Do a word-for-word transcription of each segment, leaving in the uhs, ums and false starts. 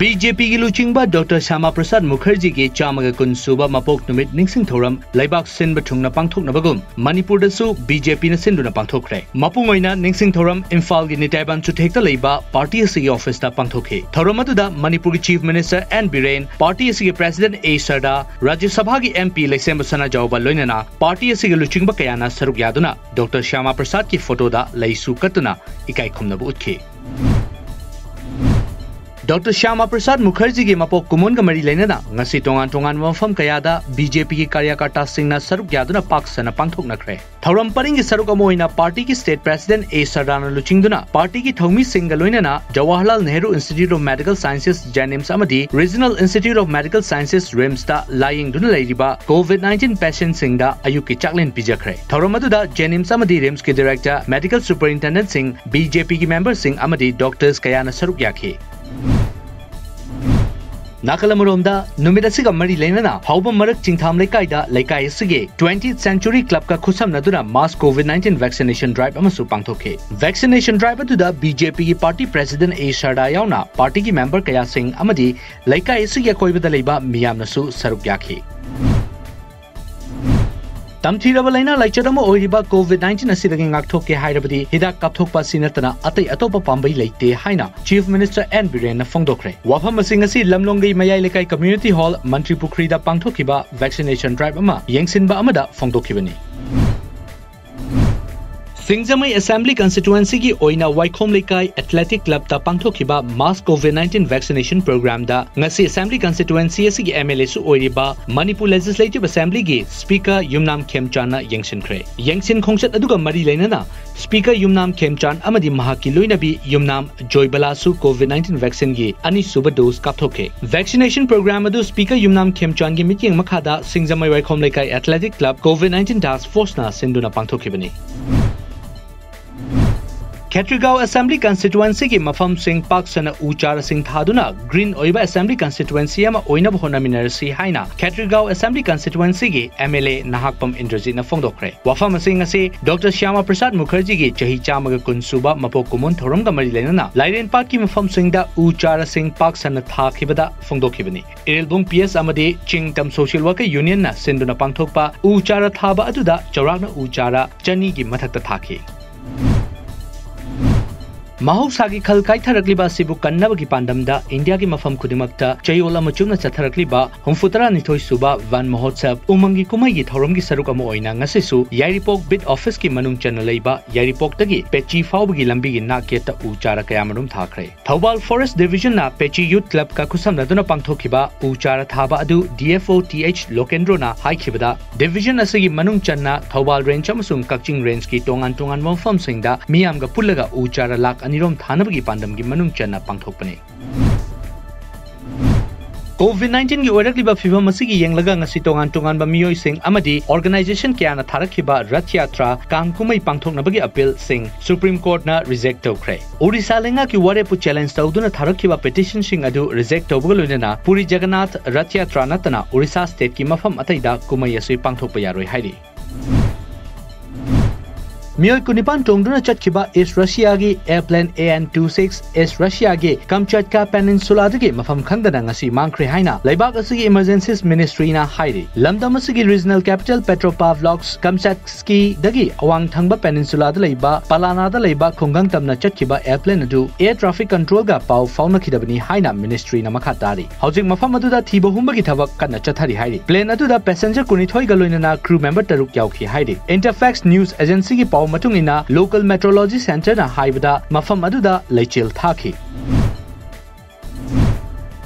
B J ꯄꯤꯒꯤ ꯂꯨꯆꯤꯡꯕ doctor ꯁ꯭ꯌꯥꯃꯥ ꯄ꯭ꯔꯁꯥꯗ ꯃꯨꯈꯔꯖꯤꯒꯤ ꯆꯥꯝꯃꯒ ꯀꯨꯟ ꯁꯨꯕ ꯃꯄꯣꯛ ꯅꯨꯃꯤꯠ ꯅꯤꯡꯁꯤꯡ ꯊꯧꯔꯝ ꯂꯩꯕꯥꯛ ꯁꯤꯟꯕ ꯊꯨꯡꯅ ꯄꯥꯡꯊꯣꯛꯅꯕꯒꯨꯝ ꯃꯅꯤꯄꯨꯔꯗꯁꯨ ꯕꯤ ꯖꯦ ꯄꯤꯅ ꯁꯤꯟꯗꯨꯅ ꯄꯥꯡꯊꯣꯛꯈ꯭ꯔꯦ꯫ ꯃꯄꯨꯡ ꯑꯣꯏꯅ ꯅꯤꯡꯁꯤꯡ ꯊꯧꯔꯝ ꯏꯝꯐꯥꯜꯒꯤ ꯅꯤꯇꯥꯏꯕꯥꯟ ꯆꯨꯊꯦꯛꯇ ꯂꯩꯕ ꯄꯥꯔꯇꯤ ꯑꯁꯤꯒꯤ ꯑꯣꯐꯤꯁꯇ ꯄꯥꯡꯊꯣꯛꯈꯤ꯫ ꯊꯧꯔꯝ ꯑꯗꯨꯗ ꯃꯅꯤꯄꯨꯔꯒꯤ chief minister N Biren, party ꯑꯁꯤꯒꯤ ꯄ꯭ꯔꯦꯁꯤꯗꯦꯟꯠ ꯑꯦ ꯁꯔꯗꯥ, ꯔꯥꯖ꯭ꯌ ꯁꯚꯥꯒꯤ ꯑꯦꯝ ꯄꯤ ꯂꯩꯁꯦꯝꯕ ꯁꯅꯥꯖꯥꯎꯕ ꯂꯣꯏꯅꯅ ꯄꯥꯔꯇꯤ ꯑꯁꯤꯒꯤ ꯂꯨꯆꯤꯡꯕ ꯀꯌꯥꯅ ꯁꯔꯨꯛ ꯌꯥꯗꯨꯅ ꯗꯣꯛꯇꯔ ꯁ꯭ꯌꯥꯃꯥ ꯄ꯭ꯔꯁꯥꯗꯀꯤ ꯐꯣꯇꯣꯗ ꯂꯩꯁꯨ ꯀꯠꯇꯨꯅ ꯏꯀꯥꯏ ꯈꯨꯝꯅꯕ ꯎꯠꯈꯤ꯫ ꯗꯣꯛꯇꯔ ꯁ꯭ꯌꯥꯃꯥ ꯄ꯭ꯔꯁꯥꯗ ꯃꯨꯈꯔꯖꯤꯒꯤ ꯃꯄꯣꯛ ꯀꯨꯝꯑꯣꯟꯒ ꯃꯔꯤ ꯂꯩꯅꯅ ꯉꯁꯤ ꯇꯣꯉꯥꯟ ꯇꯣꯉꯥꯟꯕ ꯃꯐꯝ ꯀꯌꯥꯗ ꯕꯤ ꯖꯦ ꯄꯤꯒꯤ ꯀꯥꯔꯌꯀꯔꯇꯥꯁꯤꯡꯅ ꯁꯔꯨꯛ ꯌꯥꯗꯨꯅ ꯄꯥꯛ ꯁꯟꯅ ꯄꯥꯡꯊꯣꯛꯅꯈ꯭ꯔꯦ꯫ ꯊꯧꯔꯝ ꯄꯔꯤꯡꯒꯤ ꯁꯔꯨꯛ ꯑꯃ ꯑꯣꯏꯅ ꯄꯥꯔꯇꯤꯒꯤ ꯁ꯭ꯇꯦꯠ ꯄ꯭ꯔꯦꯁꯤꯗꯦꯟꯠ ꯑꯦ ꯁꯔꯗꯥꯅ ꯂꯨꯆꯤꯡꯗꯨꯅ ꯄꯥꯔꯇꯤꯒꯤ ꯊꯧꯃꯤꯁꯤꯡꯒ ꯂꯣꯏꯅꯅ Jawaharlal Nehru institute of medical sciences, JNIMS ꯑꯃꯗꯤ regional institute of medical sciences, ꯔꯤꯝꯁꯇ ꯂꯥꯌꯦꯡꯗꯨꯅ ꯂꯩꯔꯤꯕ ꯀꯣꯚꯤꯗ ꯅꯥꯏꯟꯇꯤꯟ ꯄꯦꯁꯦꯟꯠꯁꯤꯡꯗ ꯑꯌꯨꯛꯀꯤ ꯆꯥꯛꯂꯦꯟ ꯄꯤꯖꯈ꯭ꯔꯦ꯫ ꯊꯧꯔꯝ ꯑꯗꯨꯗ ꯖꯦꯅꯤꯝꯁ ꯑꯃꯗꯤ ꯔꯤꯝꯁꯀꯤ ꯗꯤꯔꯦꯛꯇꯔ, ꯃꯦꯗꯤꯀꯦꯜ ꯁꯨꯄꯔꯤꯟꯇꯦꯟꯗꯦꯟꯠꯁꯤꯡ, ꯕꯤ ꯖꯦ ꯄꯤꯒꯤ ꯃꯦꯝꯕꯔꯁꯤꯡ ꯑꯃꯗꯤ ꯗꯣꯛꯇꯔꯁ ꯀꯌꯥꯅ ꯁꯔꯨꯛ ꯌꯥꯈꯤ꯫ ꯅꯥꯀꯜ ꯑꯃꯔꯣꯝꯗ, ꯅꯨꯃꯤꯠ ꯑꯁꯤꯒ ꯃꯔꯤ ꯂꯩꯅꯅ ꯐꯥꯎꯕꯝ ꯃꯔꯛ ꯆꯤꯡꯊꯥꯝ ꯂꯩꯀꯥꯏꯗ ꯂꯩꯀꯥꯏ ꯑꯁꯤꯒꯤ ꯇ꯭ꯋꯦꯟꯇꯤ ꯁꯦꯟꯆꯨꯔꯤ ꯀ꯭ꯂꯕꯀ ꯈꯨꯠꯁꯝꯅꯗꯨꯅ ꯃꯥꯁ ꯀꯣꯚꯤꯗ ꯅꯥꯏꯟꯇꯤꯟ ꯚꯦꯛꯁꯤꯅꯦꯁꯟ ꯗ꯭ꯔꯥꯏꯚ ꯑꯃꯁꯨ ꯄꯥꯡꯊꯣꯛꯈꯤ꯫ ꯚꯦꯛꯁꯤꯅꯦꯁꯟ ꯗ꯭ꯔꯥꯏꯚ ꯑꯗꯨꯗ ꯕꯤ ꯖꯦ ꯄꯤꯒꯤ ꯄꯥꯔꯇꯤ ꯄ꯭ꯔꯦꯁꯤꯗꯦꯟꯠ ꯑꯦ ꯁꯔꯗꯥ ꯌꯥꯎꯅ ꯄꯥꯔꯇꯤꯒꯤ ꯃꯦꯝꯕꯔ ꯀꯌꯥꯁꯤꯡ ꯑꯃꯗꯤ ꯂꯩꯀꯥꯏ ꯑꯁꯤꯒꯤ ꯑꯀꯣꯏꯕꯗ ꯂꯩꯕ ꯃꯤꯌꯥꯝꯅꯁꯨ ꯁꯔꯨꯛ ꯌꯥꯈꯤ꯫ ꯇꯝꯊꯤꯔꯕ ꯂꯥꯏꯅꯥ ꯂꯥꯏꯆꯠ ꯑꯃ ꯑꯣꯏꯔꯤꯕ ꯀꯣꯚꯤꯗ ꯅꯥꯏꯟꯇꯤꯟ ꯑꯁꯤꯗꯒꯤ ꯉꯥꯛꯊꯣꯛꯀꯦ ꯍꯥꯏꯔꯕꯗꯤ ꯍꯤꯗꯥꯛ ꯀꯥꯞꯊꯣꯛꯄ ꯑꯁꯤ ꯅꯠꯇꯅ ꯑꯇꯩ ꯑꯇꯣꯞꯄ ꯄꯥꯝꯕꯩ ꯂꯩꯇꯦ ꯍꯥꯏꯅ ꯆꯤꯐ ꯃꯤꯅꯤꯁꯇꯔ ꯑꯦꯟ ꯕꯤꯔꯦꯟꯅ ꯐꯣꯡꯗꯣꯛꯈ꯭ꯔꯦ꯫ ꯋꯥꯐꯝ ꯑꯁꯤ ꯉꯁꯤ ꯂꯝꯂꯣꯡꯒꯩ ꯃꯌꯥꯏ ꯂꯩꯀꯥꯏ ꯀꯝꯃ꯭ꯌꯨꯅꯤꯇꯤ ꯍꯣꯜ ꯃꯟꯇ꯭ꯔꯤ ꯄꯨꯈ꯭ꯔꯤꯗ ꯄꯥꯡꯊꯣꯛꯈꯤꯕ ꯚꯦꯛꯁꯤꯅꯦꯁꯟ ꯗ꯭ꯔꯥꯏꯚ ꯑꯃ ꯌꯦꯡꯁꯤꯟꯕ ꯑꯃꯗ ꯐꯣꯡꯗꯣꯛꯈꯤꯕꯅꯤ꯫ ꯁꯤꯡꯖꯃꯩ ꯑꯦꯁꯦꯝꯕ꯭ꯂꯤ ꯀꯟꯁꯇꯤꯇ꯭ꯋꯦꯟꯁꯤꯒꯤ ꯑꯣꯏꯅ ꯋꯥꯏꯈꯣꯝ ꯂꯩꯀꯥꯏ ꯑꯦꯊꯂꯦꯇꯤꯛ ꯀ꯭ꯂꯕꯇ ꯄꯥꯡꯊꯣꯛꯈꯤꯕ ꯃꯥꯁ ꯀꯣꯚꯤꯗ ꯅꯥꯏꯟꯇꯤꯟ ꯚꯦꯛꯁꯤꯅꯦꯁꯟ ꯄ꯭ꯔꯣꯒ꯭ꯔꯥꯝꯗ ꯉꯁꯤ ꯑꯦꯁꯦꯝꯕ꯭ꯂꯤ ꯀꯟꯁꯇꯤꯇ꯭ꯋꯦꯟꯁꯤ ꯑꯁꯤꯒꯤ ꯑꯦꯝ ꯑꯦꯜ ꯑꯦꯁꯨ ꯑꯣꯏꯔꯤꯕ ꯃꯅꯤꯄꯨꯔ ꯂꯦꯖꯤꯁꯂꯦꯇꯤꯚ ꯑꯦꯁꯦꯝꯕ꯭ꯂꯤꯒꯤ ꯁ꯭ꯄꯤꯀꯔ ꯌꯨꯝꯅꯥꯝ ꯈꯦꯝꯆꯥꯟꯅ ꯌꯦꯡꯁꯤꯟꯈ꯭ꯔꯦ꯫ ꯌꯦꯡꯁꯤꯟ ꯈꯣꯡꯆꯠ ꯑꯗꯨꯒ ꯃꯔꯤ ꯂꯩꯅꯅ ꯁ꯭ꯄꯤꯀꯔ ꯌꯨꯝꯅꯥꯝ ꯈꯦꯝꯆꯥꯟ ꯑꯃꯗꯤ ꯃꯍꯥꯛꯀꯤ ꯂꯣꯏꯅꯕꯤ ꯌꯨꯝꯅꯥꯝ ꯖꯣꯏꯕꯂꯥꯁꯨ ꯀꯣꯚꯤꯗ ꯅꯥꯏꯟꯇꯤꯟ ꯚꯦꯛꯁꯤꯟꯒꯤ ꯑꯅꯤꯁꯨꯕ ꯗꯣꯁ ꯀꯥꯞꯊꯣꯛꯈꯤ꯫ ꯚꯦꯛꯁꯤꯅꯦꯁꯟ ꯄ꯭ꯔꯣꯒ꯭ꯔꯥꯝ ꯑꯗꯨ ꯁ꯭ꯄꯤꯀꯔ ꯌꯨꯝꯅꯥꯝ ꯈꯦꯝꯆꯥꯟꯒꯤ ꯃꯤꯠꯌꯦꯡ ꯃꯈꯥꯗ ꯁꯤꯡꯖꯃꯩ ꯋꯥꯏꯈꯣꯝ ꯂꯩꯀꯥꯏ athletic club COVID nineteen task ꯐꯣꯔꯁꯅ ꯁꯤꯟꯗꯨꯅ ꯄꯥꯡꯊꯣꯛꯈꯤꯕꯅꯤ꯫ ꯈꯦꯇ꯭ꯔꯤꯒꯥꯎ Assembly Constituencyꯒꯤ ꯃꯐꯝꯁꯤꯡ ꯄꯥꯛ ꯁꯟꯅ ꯎ ꯆꯥꯔꯁꯤꯡ ꯊꯥꯗꯨꯅ green ꯑꯣꯏꯕ Assembly Constituency ꯑꯃ ꯑꯣꯏꯅꯕ ꯍꯣꯠꯅꯃꯤꯟꯅꯔꯁꯤ ꯍꯥꯏꯅ ꯈꯦꯇ꯭ꯔꯤꯒꯥꯎ Assembly Constituencyꯒꯤ MLA ꯅꯍꯥꯛꯄꯝ ꯏꯟꯗ꯭ꯔꯖꯤꯠꯅ ꯐꯣꯡꯗꯣꯛꯈ꯭ꯔꯦ꯫ ꯋꯥꯐꯝꯁꯤꯡ ꯑꯁꯤ ꯗꯣꯛꯇꯔ ꯁ꯭ꯌꯥꯃꯥ ꯄ꯭ꯔꯁꯥꯗ ꯃꯨꯈꯔꯖꯤꯒꯤ ꯆꯍꯤ ꯆꯥꯝꯃꯒ ꯀꯨꯟ ꯁꯨꯕ ꯃꯄꯣꯛ ꯀꯨꯝꯑꯣꯟ ꯊꯧꯔꯝꯒ ꯃꯔꯤ ꯂꯩꯅꯅ ꯂꯥꯏꯔꯦꯟꯄꯥꯠꯀꯤ ꯃꯐꯝꯁꯤꯡꯗ ꯎ ꯆꯥꯔꯁꯤꯡ ꯄꯥꯛ ꯁꯟꯅ ꯊꯥꯈꯤꯕꯗ ꯐꯣꯡꯗꯣꯛꯈꯤꯕꯅꯤ꯫ ꯏꯔꯤꯜꯕꯨꯡ PS ꯑꯃꯗꯤ ꯆꯤꯡꯇꯝ Social Worker Unionꯅ ꯁꯤꯟꯗꯨꯅ ꯄꯥꯡꯊꯣꯛꯄ ꯎ ꯆꯥꯔ ꯊꯥꯕ ꯑꯗꯨꯗ ꯆꯥꯎꯔꯥꯛꯅ ꯎ ꯆꯥꯔ ꯆꯅꯤꯒꯤ ꯃꯊꯛꯇ ꯊꯥꯈꯤ꯫ ꯃꯍꯧꯁꯥꯒꯤ ꯈꯜ ꯀꯥꯏꯊꯔꯛꯂꯤꯕ ꯑꯁꯤꯕꯨ ꯀꯟꯅꯕꯒꯤ ꯄꯥꯟꯗꯝꯗ ꯏꯟꯗꯤꯌꯥꯒꯤ ꯃꯐꯝ ꯈꯨꯗꯤꯡꯃꯛꯇ ꯆꯌꯣꯜ ꯑꯃ ꯆꯨꯞꯅ ꯆꯠꯊꯔꯛꯂꯤꯕ ꯍꯨꯝꯐꯨ ꯇꯔꯥꯅꯤꯊꯣꯏ ꯁꯨꯕ ꯋꯟ ꯃꯍꯣꯠꯁꯕ ꯎꯃꯪꯒꯤ ꯀꯨꯝꯍꯩꯒꯤ ꯊꯧꯔꯝꯒꯤ ꯁꯔꯨꯛ ꯑꯃ ꯑꯣꯏꯅ ꯉꯁꯤꯁꯨ ꯌꯥꯏꯔꯤꯄꯣꯛ Beat Officeꯀꯤ ꯃꯅꯨꯡ ꯆꯟꯅ ꯂꯩꯕ ꯌꯥꯏꯔꯤꯄꯣꯛꯇꯒꯤ ꯄꯦꯆꯤ ꯐꯥꯎꯕꯒꯤ ꯂꯝꯕꯤꯒꯤ ꯅꯥꯛ ꯌꯦꯠꯇ ꯎ ꯆꯥꯔ ꯀꯌꯥꯃꯔꯨꯝ ꯊꯥꯈ꯭ꯔꯦ꯫ ꯊꯧꯕꯥꯜ Forest Divisionꯅ ꯄꯦꯆꯤ Youth Clubꯀ ꯈꯨꯠꯁꯝꯅꯗꯨꯅ ꯄꯥꯡꯊꯣꯛꯈꯤꯕ ꯎ ꯆꯥꯔ ꯊꯥꯕ ꯑꯗꯨ DFO Th ꯂꯣꯀꯦꯟꯗ꯭ꯔꯣꯅ ꯍꯥꯏꯈꯤꯕꯗ, Division ꯑꯁꯤꯒꯤ ꯃꯅꯨꯡ ꯆꯟꯅ ꯊꯧꯕꯥꯜ Range ꯑꯃꯁꯨꯡ ꯀꯛꯆꯤꯡ Rangeꯀꯤ ꯇꯣꯉꯥꯟ ꯇꯣꯉꯥꯟꯕ ꯃꯐꯝꯁꯤꯡꯗ ꯃꯤꯌꯥꯝꯒ ꯄꯨꯜꯂꯒ ꯎ ꯆꯥꯔ ꯂꯥꯈ ꯑꯅꯤꯔꯣꯝ ꯊꯥꯅꯕꯒꯤ ꯄꯥꯟꯗꯝꯒꯤ ꯃꯅꯨꯡ ꯆꯟꯅ ꯄꯥꯡꯊꯣꯛꯄꯅꯤ꯫ COVID nineteenꯒꯤ ꯑꯣꯏꯔꯛꯂꯤꯕ ꯐꯤꯚꯝ ꯑꯁꯤꯒꯤ ꯌꯦꯡꯂꯒ ꯉꯁꯤ ꯇꯣꯉꯥꯟ ꯇꯣꯉꯥꯟꯕ ꯃꯤꯑꯣꯏꯁꯤꯡ ꯑꯃꯗꯤ organization ꯀꯌꯥꯅ ꯊꯥꯔꯛꯈꯤꯕ ꯔꯊ ꯌꯥꯇ꯭ꯔꯥ ꯀꯥꯡ ꯀꯨꯝꯍꯩ ꯄꯥꯡꯊꯣꯛꯅꯕꯒꯤ appealꯁꯤꯡ Supreme Courtꯅ reject ꯇꯧꯈ꯭ꯔꯦ꯫ ꯑꯣꯔꯤꯁꯥ ꯂꯩꯉꯥꯛꯀꯤ ꯋꯥꯔꯦꯞꯄꯨ challenge ꯇꯧꯗꯨꯅ ꯊꯥꯔꯛꯈꯤꯕ petitionꯁꯤꯡ ꯑꯗꯨ reject ꯇꯧꯕꯒ ꯂꯣꯏꯅꯅ ꯄꯨꯔꯤ ꯖꯒꯟꯅꯥꯊ ꯔꯊ ꯌꯥꯇ꯭ꯔꯥ ꯅꯠꯇꯅ ꯑꯣꯔꯤꯁꯥ stateꯀꯤ ꯃꯐꯝ ꯑꯇꯩꯗ ꯀꯨꯝꯍꯩ ꯑꯁꯤ ꯄꯥꯡꯊꯣꯛꯄ ꯌꯥꯔꯣꯏ ꯍꯥꯏꯔꯤ꯫ ꯃꯤꯑꯣꯏ ꯀꯨꯟꯅꯤꯄꯥꯟ ꯇꯣꯡꯗꯨꯅ ꯆꯠꯈꯤꯕ East Russiaꯒꯤ airplane AN two six East Russiaꯒꯤ Kamchatka Peninsulaꯗꯒꯤ ꯃꯐꯝ ꯈꯪꯗꯅ ꯉꯁꯤ ꯃꯥꯡꯈ꯭ꯔꯦ ꯍꯥꯏꯅ ꯂꯩꯕꯥꯛ ꯑꯁꯤꯒꯤ Emergencies Ministryꯅ ꯍꯥꯏꯔꯤ꯫ ꯂꯝꯗꯝ ꯑꯁꯤꯒꯤ regional capital Petropavlovsk Kamchatskydagꯤ ꯑꯋꯥꯡ ꯊꯪꯕ peninsulaꯗ ꯂꯩꯕ Palanada ꯂꯩꯕ ꯈꯨꯡꯒꯪ ꯇꯝꯅ ꯆꯠꯈꯤꯕ airplane ꯑꯗꯨ air traffic controlꯒ ꯄꯥꯎ ꯐꯥꯎꯅꯈꯤꯗꯕꯅꯤ ꯍꯥꯏꯅ ministryꯅ ꯃꯈꯥ ꯇꯥꯔꯤ꯫ ꯍꯧꯖꯤꯛ ꯃꯐꯝ ꯑꯗꯨꯗ ꯊꯤꯕ ꯍꯨꯝꯕꯒꯤ ꯊꯕꯛ ꯀꯟꯅ ꯆꯠꯊꯔꯤ ꯍꯥꯏꯔꯤ꯫ Plane ꯑꯗꯨꯗ passenger ꯀꯨꯟꯅꯤꯊꯣꯏꯒ ꯂꯣꯏꯅꯅ crew member ꯇꯔꯨꯛ ꯌꯥꯎꯈꯤ ꯍꯥꯏꯔꯤ꯫ Interfax News Agencyꯒꯤ ꯄꯥꯎ ꯃꯇꯨꯡ ꯏꯟꯅ, local meteorology centreꯅ ꯍꯥꯏꯕꯗ, ꯃꯐꯝ ꯑꯗꯨꯗ ꯂꯩꯆꯤꯜ ꯊꯥꯈꯤ꯫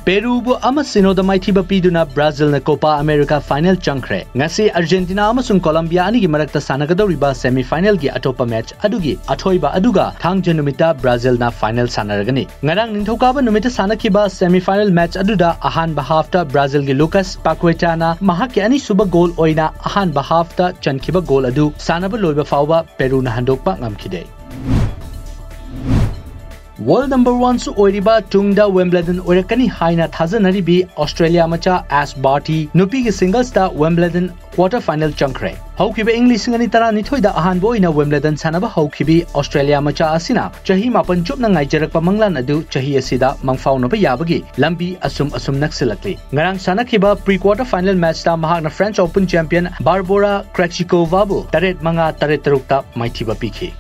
ꯄꯦꯔꯨꯕꯨ ꯑꯃ ꯁꯤꯅꯣꯗ ꯃꯥꯏꯊꯤꯕ ꯄꯤꯗꯨꯅ ꯕ꯭ꯔꯥꯖꯤꯜꯅ Copa America final ꯆꯪꯈ꯭ꯔꯦ꯫ ꯉꯁꯤ Argentina ꯑꯃꯁꯨꯡ Colombia ꯑꯅꯤꯒꯤ ꯃꯔꯛꯇ ꯁꯥꯟꯅꯒꯗꯧꯔꯤꯕ semi finalꯒꯤ ꯑꯇꯣꯞꯄ match ꯑꯗꯨꯒꯤ ꯑꯊꯣꯏꯕ ꯑꯗꯨꯒ ꯊꯥꯡꯖ ꯅꯨꯃꯤꯠꯇ ꯕ꯭ꯔꯥꯖꯤꯜꯅ final ꯁꯥꯟꯅꯔꯒꯅꯤ꯫ ꯉꯔꯥꯡ ꯅꯤꯡꯊꯧꯀꯥꯕ ꯅꯨꯃꯤꯠꯇ ꯁꯥꯟꯅꯈꯤꯕ semi final match ꯑꯗꯨꯗ ꯑꯍꯥꯟꯕ halfꯇ ꯕ꯭ꯔꯥꯖꯤꯜꯒꯤ Lucas Paquetaꯅ ꯃꯍꯥꯛꯀꯤ ꯑꯅꯤꯁꯨꯕ goal ꯑꯣꯏꯅ ꯑꯍꯥꯟꯕ halfꯇ ꯆꯟꯈꯤꯕ goal ꯑꯗꯨ ꯁꯥꯟꯅꯕ ꯂꯣꯏꯕ ꯐꯥꯎꯕ ꯄꯦꯔꯨꯅ ꯍꯟꯗꯣꯛꯄ ꯉꯝꯈꯤꯗꯦ꯫ World number one ꯁꯨ ꯑꯣꯏꯔꯤꯕ, ꯇꯨꯡꯗ Wimbledon ꯑꯣꯏꯔꯛꯀꯅꯤ ꯍꯥꯏꯅ ꯊꯥꯖꯅꯔꯤꯕꯤ Australia ꯃꯆꯥ Ash Barty ꯅꯨꯄꯤꯒꯤ singlesꯇ Wimbledon quarter final ꯆꯪꯈ꯭ꯔꯦ꯫ ꯍꯧꯈꯤꯕ ꯏꯪ ꯂꯤꯁꯤꯡ ꯑꯅꯤ ꯇꯔꯥꯅꯤꯊꯣꯏꯗ ꯑꯍꯥꯟꯕ ꯑꯣꯏꯅ Wimbledon ꯁꯥꯟꯅꯕ ꯍꯧꯈꯤꯕꯤ Australia ꯃꯆꯥ ꯑꯁꯤꯅ ꯆꯍꯤ ꯃꯥꯄꯟ ꯆꯨꯞꯅ ꯉꯥꯏꯖꯔꯛꯄ ꯃꯪꯂꯥꯟ ꯑꯗꯨ ꯆꯍꯤ ꯑꯁꯤꯗ ꯃꯪꯐꯥꯎꯅꯕ ꯌꯥꯕꯒꯤ ꯂꯝꯕꯤ ꯑꯁꯨꯝ ꯑꯁꯨꯝ ꯅꯛꯁꯤꯜꯂꯛꯂꯤ꯫ ꯉꯔꯥꯡ ꯁꯥꯟꯅꯈꯤꯕ pre quarter final matchꯇ ꯃꯍꯥꯛꯅ French Open champion Barbora Krejcikovabꯨ ꯇꯔꯦꯠ ꯃꯉꯥ, ꯇꯔꯦꯠ ꯇꯔꯨꯛꯇ ꯃꯥꯏꯊꯤꯕ ꯄꯤꯈꯤ꯫